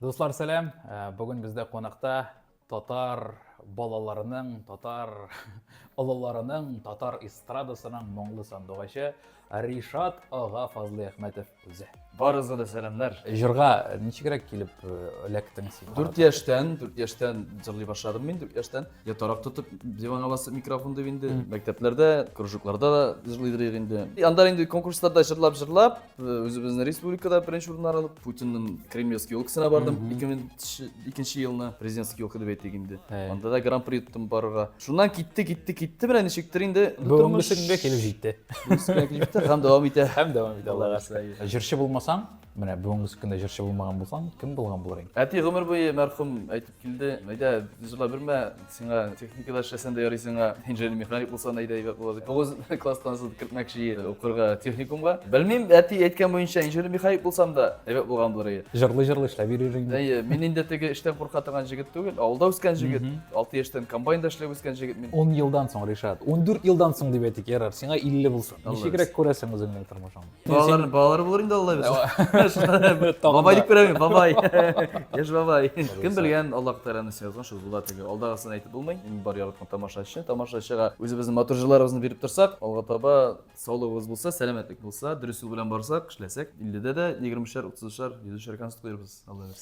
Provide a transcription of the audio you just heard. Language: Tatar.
Дуслар, сәлам! Э, бүген бездә кунакта татар балаларының, татар олыларының, татар эстрадасының моңлы сандугачы Ришат ага Фазлыәхмәтов үзе. Барыгызга да сәламнәр. Җырга ничегрәк килеп э, эләктең син? 4 яшьтән, 4 яшьтән җырлый башладым мин, 4 яшьтән. Я тарак тотып, диванга басып микрофон дип инде, мәктәпләрдә, кружокларда да җырлыйдыр инде. Анда инде конкурсларда җырлап-җырлап, э, үзебезнең республикада беренче урыннар алып, Путинның Кремлевский елкасына бардым 2002 елны, президентский елка дип әйтик инде. Анда да гран-при тоттым барырга. Шуннан китте, китте, китте менә ничектер инде. Бүгенге көнгә килеп җитте. Бүгенге көнгә килеп җитте һәм дәвам итә. Һәм дәвам итә, Аллага шөкер. Җырчы булмасаң, менә бүгенге көндә җырчы булмаган булсаң, кем булган булыр идең? Әти гомер буе мәрхүм әйтеп килде, әйдә, җырлап йөрмә, Сиңа техникада эшләсәң дә ярый сиңа, инженер-механик булсаң да әйбәт була дип. 9 класстан соң кертмәкче укырга техникумга. Белмим, әти әйткән буенча инженер-механик булсам да әйбәт булган булыр иде. Җырлый-җырлый эшләп йөрер инде. Әйе, мин инде теге эштән курка торган җегет түгел, авылда үскән җегет, 6 яшьтән комбайнда эшләп үскән җегет мин. 10 елдан соң, Ришат, 14 елдан соң дип әйтик, ярар, сиңа 50 булсын. Ничегрәк күрәсең үзеңнең тормышыңны? Балалар, балалар булыр инде Алла бирсә. Бабай дип күрәм мин, бабай. Яшь бабай. Кем белгән, Аллаһ Тәгалә нәрсә язган, шул була теге. Алдагысын әйтеп булмый. Иң бар яраткан тамашачы, тамашачыга үзебезнең матур җырларыбызны биреп торсак, алга таба саулыгыбыз булса, сәламәтлек булса, дөрес юл белән барсак, эшләсәк, 50-дә дә 20-шәр, 30-шар, 100-шәр концерт куярбыз, Алла бирсә.